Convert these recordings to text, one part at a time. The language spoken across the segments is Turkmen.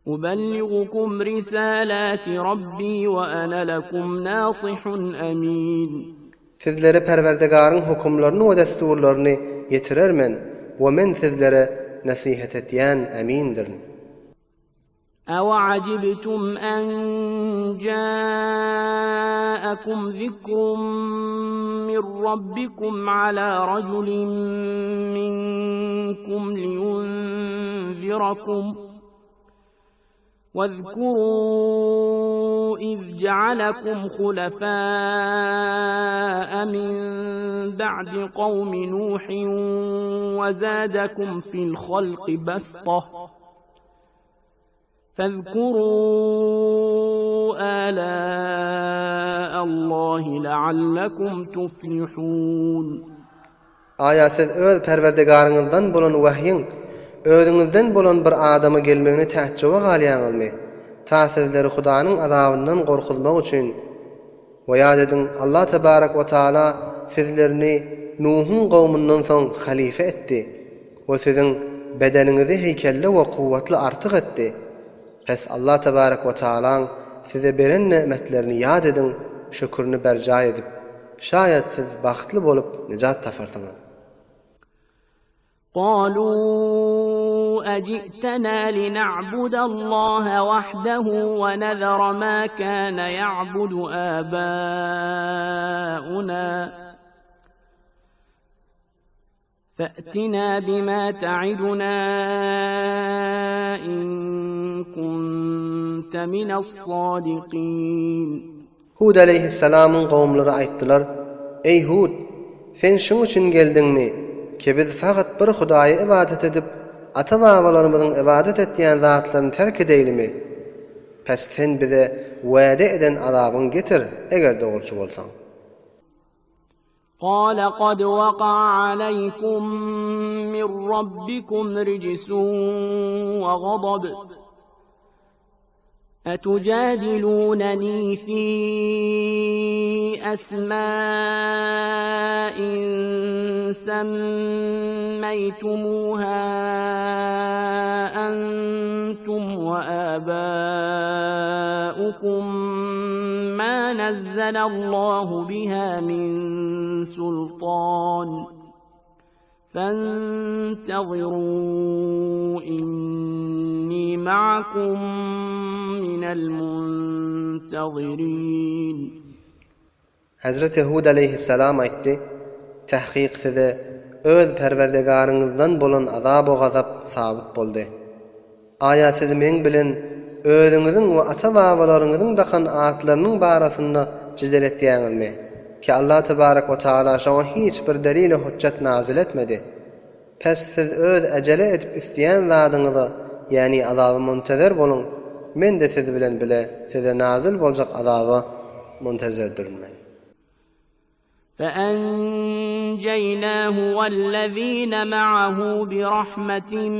Ubelligukum risalati Rabbi we ana lekum nasihun amin. Sizlere Perwerdigaryň hokumlaryny we dessurlaryny ýetirer men we men sizlere nesihat etýän ämindirin. Awaajibtum an ja'akum zikrun min Rabbikum ala rajulin minkum liyunzirakum. Wezkurû iz je'alekum hulefâ'a min ba'di kawmi Nuhin we zâdekum fil halki bastah. Fezkurû âlâ'allahi leallekum tuflihûn. Aýa siz öz Perwerdigaryňyzdan bolan wahýyň özüňizden bolan bir adama gelmegine täçjübe galýaňyzmy? Ta sizleri Hudanyň azabyndan gorkuzmak üçin. We ýat ediň, Allah tebarek we taala sizlerini Nuhuň kowmundan soň halyfa etdi we siziň bedeniňizi heýkelde we kuwwatly artyk etdi. Pes Allah tebarek we taalaň size beren ne'metlerini ýat ediň, şükürini berjaý edip. Şaýat siz bagtly bolup nejat taparsyňyz. Galu aji'tena lina'budallaha wahdahu we nezera ma kana ya'budu aba'una. Fe'tina bima ta'iduna in kunte mine's-sadikin. Hud aleýhissalamyň kowumlary aýtdylar, Eý Hud! Sen şuň üçin geldiňmi, ki biz fakat bir Hudaýa ybadat edip, ata-babalarymyzyň ybadat etýän zatlaryny terk edeýlimi? Pes sen bize wada eden azabyňy getir, eger dogruçy bolsaň. Kâle kad vaka'a aleykum min rabbikum ricsun ve gadab. Etujadilûnenî fî esmâin semmeytumûhâ entum ve âbâukum ma nezzelallahu biha min sultan fentezirû inni ma'akum minel muntezirin. Hezreti Hud aleýhissalam aýtdy, Tahkyk size öz Perwerdigaryňyzdan bolan azab-u-gazap sabyt boldy. Aýa siz meň bilen özüňiziň we ata-babalaryňyzyň dakan atlarynyň barasynda jedel etýäňizmi? Ki Allah tebarek we taala şoňa hiç bir delil-u hujjat nazyl etmedi. Pes siz öz ejele edip isleýän zadyňyza, ýäni azaba muntezer boluň, men-de siz bilen bile size nazyl boljak azaba muntezerdirin men. Feenjeýnâhu wellezîne ma'ahu birahmetin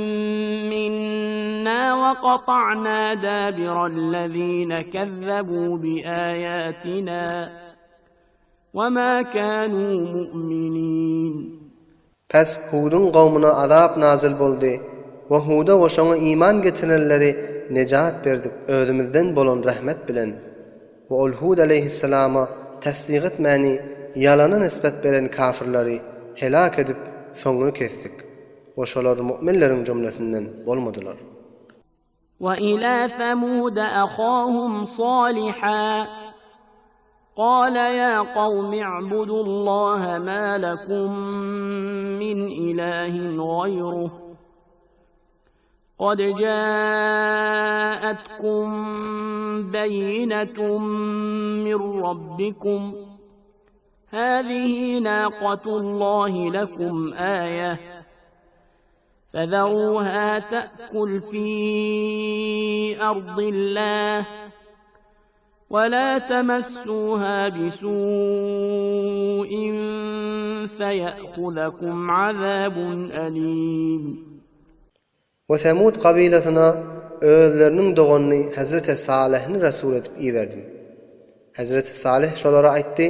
minnâ ve kata'nâ dâbirellezîne kezzebû biâyâtinâ ve mâ kânû mu'minîn. Pes Huduň kowmuna azap nazyl boldy we Huda we şoňa iman getirenleri nejat berdik özümizden bolan rehmet bilen. We ol Hud aleýhissalama tassyk etmäni ýalana nisbet beren kafyrlary helak edip soňuny kesdik we şolar mu'minleriň jümlesinden bolmadylar. We ila Semud ahahum Saliha Kale ýa kawmi i'budullaha ma lekum min ilahin gaýruh Kad ja'atkum beýinetun min rabbikum Hazihi naqatullahi lekum aýeh Fezeruha te'kul fi ardillah Ve la temessuha bisu'in feye'huzekum azabun elim. We Semud kabylasyna özleriniň doganyny Hezreti Salyhny resul edip iberdim. Hezreti Salyh şolara aýtdy,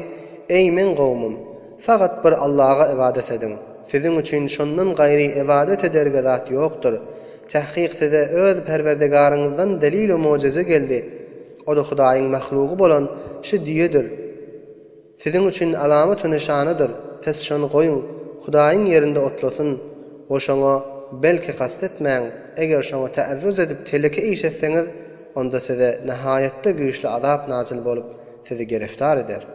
Eý meň kowumym! Fakat bir Allaha ybadat ediň. Siziň üçin şondan gaýry ybadat ederge zat ýokdur. Tahkyk size öz Perwerdigaryňyzdan delil-u mujize geldi. O-da Hudaýyň mahlugy bolan şu düýedir. Siziň üçin alamat-u nyşanadyr, pes şony goýuň, Hudaýyň ýerinde otlasyn we şoňa belki kast etmäň, eger şoňa täerruz edip teleke iş etseňiz, onda size nahaýatda güýçli azap nazyl bolup, sizi gereftar eder.